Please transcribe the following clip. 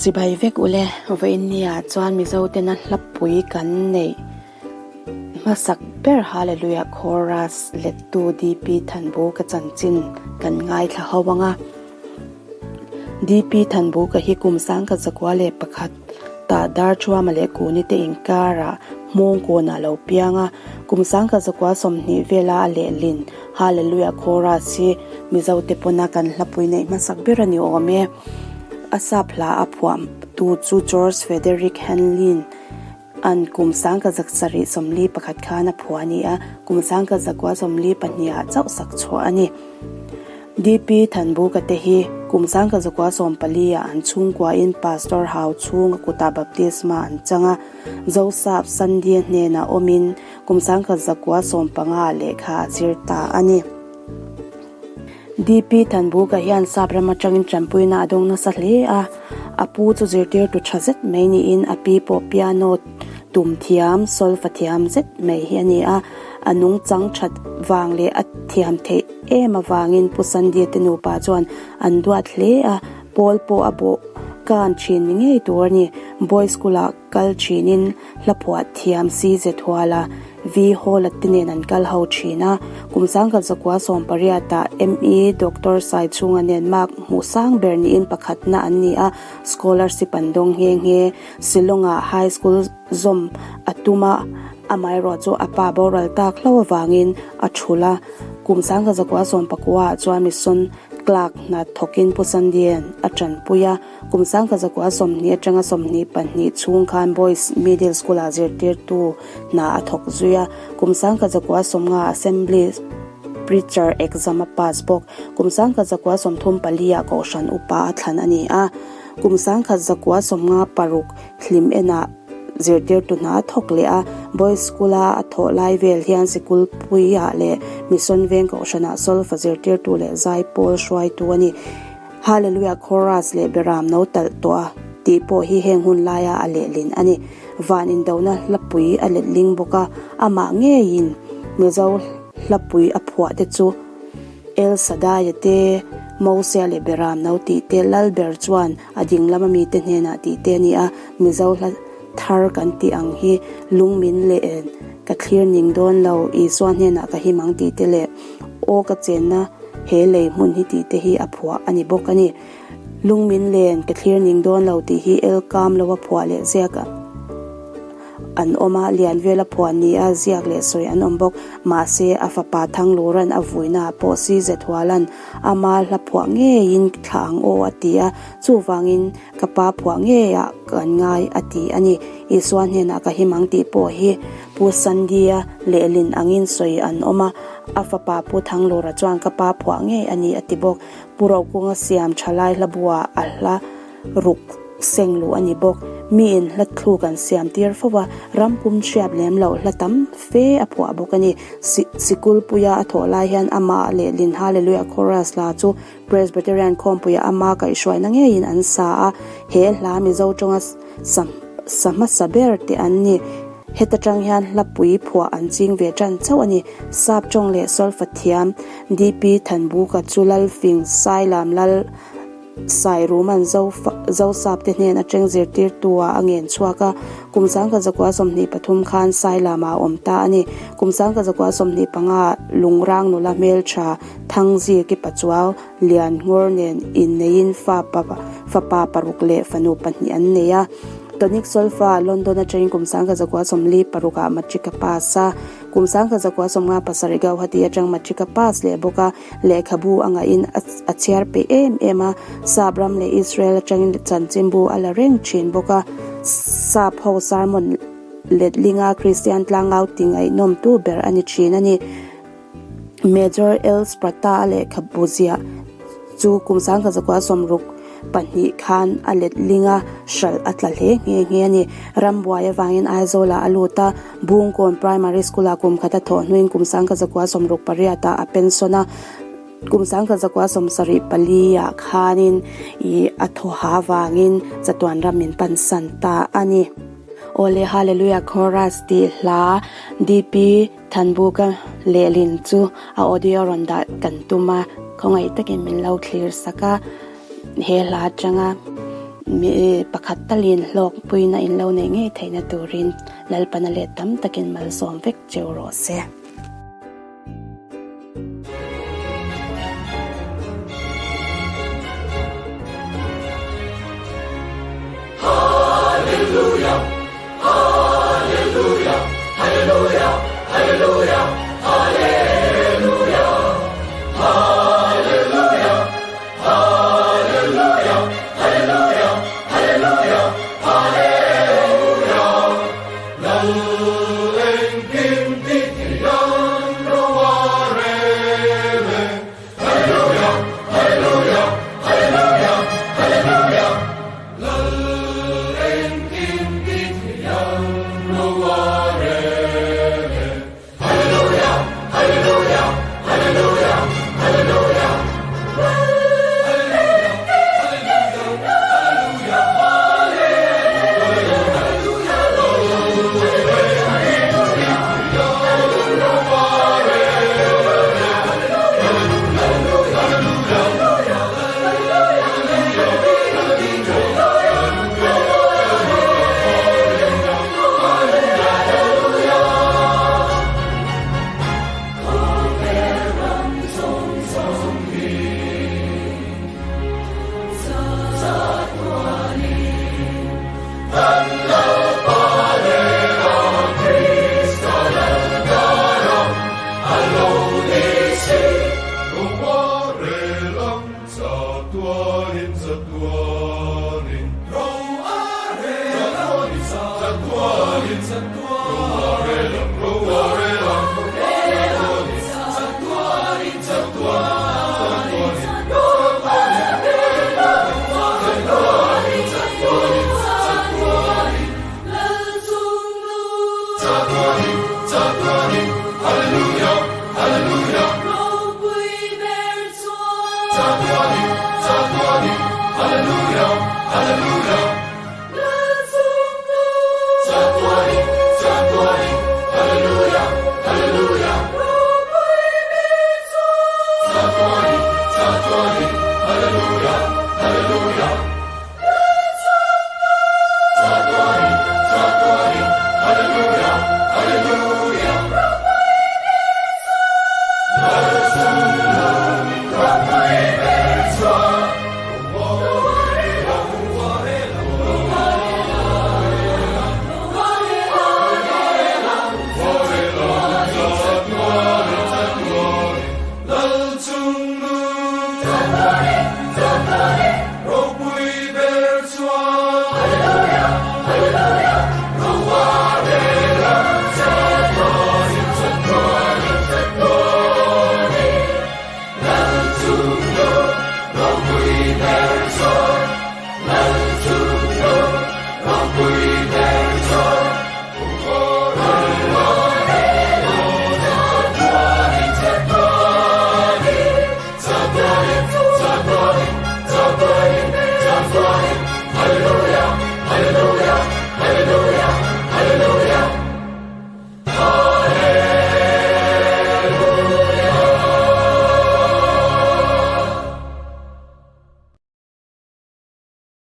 Chibai vek ule, vawiinnia chuan Mizo tena hlapui kan neih hmasak ber Hallelujah Chorus lettu DP Thanbuka chanchin kan ngaithla ho ang a. DP Thanbuka hi kum 1901 tah Darthuama leh Kuni te inkarah Hmawngkawnah a lo piang a, kum 1920 vela a lehlin Hallelujah Chorus hi Mizo te pawna kan hlapui neih hmasak ber a ni awm e. A sap hla a phuah tu chu George Frederick Handlin an kum 1741 khan a phuah a ni a, kum 1942 ah chauh sak chhuah a ni. DP Thanbuka te hi kum 1914 ah an chhungkuain Pastor Hau chhunga kutah baptisma an chang a, Zosap Sandia hnenah awmin kum 1915 ah lehkha a zir ta a ni. DP Thanbuka hian sap ram atangin tanpuina a dawng nasa hle a, a pu chu zirtirtu tha zet mai niin a pi pawh piano tum thiam, solfa thiam zet mai hi a ni a, a nungchang that vang leh a thiam theih em avangin Pu Sandy te nupa chuan an duat hle a, pawl pawh a bawh kan thin ni ngei tur a ni. Boys School ah kal thinin hla phuah thiam si ze thuala V Hall-a te nen an kal ho thin a. Kum 1918 ah ME Doctor Saichhunga nen mark hmuh sang ber niin pakhatna an ni a, scholarship an dawng nghe nghe. Shillong-ah High School zawm a tum a, amaherawh chu a pa boral tak hlo avangin a thul a. Kum 1919 ah chuan Mission Clerk hna thawkin Pu Sandian a tanpui a. Kum 1920 atanga 22 chhung khan Boys Middle School-ah zirtirtu hna a thawk zui a. Kum 1950 Assembly Preacher exam a pass bawk. Kum 1934 ah Kohhran Upa a thlan a ni a. Kum 1956 hlim enah zirtirtu hna a thawk leh a. Boys School-a a thawh lai vel hian sikul puiah leh Mission Veng Kohhranah solfa zirtirtu leh zaipawl hruaitu a ni. Hallelujah Chorus leh Beram no talh tawh a tih pawh hi heng hun laia a lehlin a ni. Van indona hlapui a letling bawk a, amah ngeiin Mizo hlapui a phuah te chu El Shaddai-a te, Mosea leh Beram no tih te, Lalber chuan a ding lama mite hnenah tih te a ni a, Mizo hla thar kan tih ang hi lungmin leh en ka thlir ning dawn lo, Isua hnenah ka him ang tih te leh Aw ka chenna He lei hmun hi tih te hi a phuah a ni bawk a ni. Lungmin len ka thlir ning dawn lo tih hi el kam lo a phuah leh ziak an awm a, lian vel a phuah ni a ziak leh sawi an awm bawk. Mahse, a fapa Thangluran a vuina ah pawh CZ Hualan ama hla phuah ngeiin thlah ang aw a ti a, chuvangin ka pa phuah ngeiah kan ngai a ti a ni. Isua hnenah ka him ang tih pawh hi Pu Sandy-a lehlin angin sawi an awm a, a fapa Pu Thanglura chuan ka pa phuah ngei a ni a ti bawk. Pu Rokunga siam tha lai hla buah a hla ruk seng luh a ni bawk. Miin hla thluk an siam tir fo a, ram pum hriat lem loh hla tam fe a phuah bawk a ni. Sikul puia a thawh lai hian amah lehlin Hallelujah Chorus hla chu Presbyterian khawmpuia ama kaihhruaina ngeiin an sa a, he hla Mizo tawnga sa sa hmasa ber te an ni. Heta tang hian hlapui phuah an ching ve tan chauh a ni. Sap tawng leh solfa thiam DP Thanbuka chu Lalfing Sailam Lal Sairuman Zosap te hnen atang zirtirtu ah a ngen chhuak a, kum 1923 khan Sailam ah a awm ta a ni. Kum 1925 ah Lungrang nula hmeltha Thangzi ki Pachuau Lian Ngawr nen inneiin fa fapa paruk leh fanu pahnih an nei a. Tonic Solfa London atangin kum 1946 ah matric a pass a, kum 1957 Gauhati atang matric a pass leh bawk a, lehkhabu a ngahin a chhiar peih em em a, Sap ram leh Israel atangin chanchinbu a la reng thin bawk a, Sap ho sermon letlinga Kristian tlangau ti ngaihnawmtu ber a ni thin a ni. Major L. Sprata a lehkhabu ziah chu kum 1962 khan a letling a, hralh a tla hle nghe nghe a ni. Rambuai avangin Aizawlah a lut a, Bungkawn Primary School-ah kum khat a thawh hnuin kum 1968 ah a pension a, kum 1974 ah khanin ih a thawha avangin chatuan ram min pansan ta a ni. Awle Hallelujah Chorus tih hla DP. Thanbuka lehlin chu a audio rawn dah kan tum a, khawngaih takin min lo thlir sak a, he hla atanga Mi pakhat talin hlawkpuina in lo neih ngei theihna turin Lalpana let tam takin malsawm vek cheu rawh se. Hallelujah, Hallelujah, Hallelujah, Hallelujah, Hallelujah, Hallelujah, Hallelujah, Hallelujah, Hallelujah, Hallelujah. Lal engkim ti thian ro a rel e. Hallelujah, Hallelujah, Hallelujah, Hallelujah. Lal engkim ti thian ro a rel e. Hallelujah, Hallelujah, Hallelujah, Hallelujah.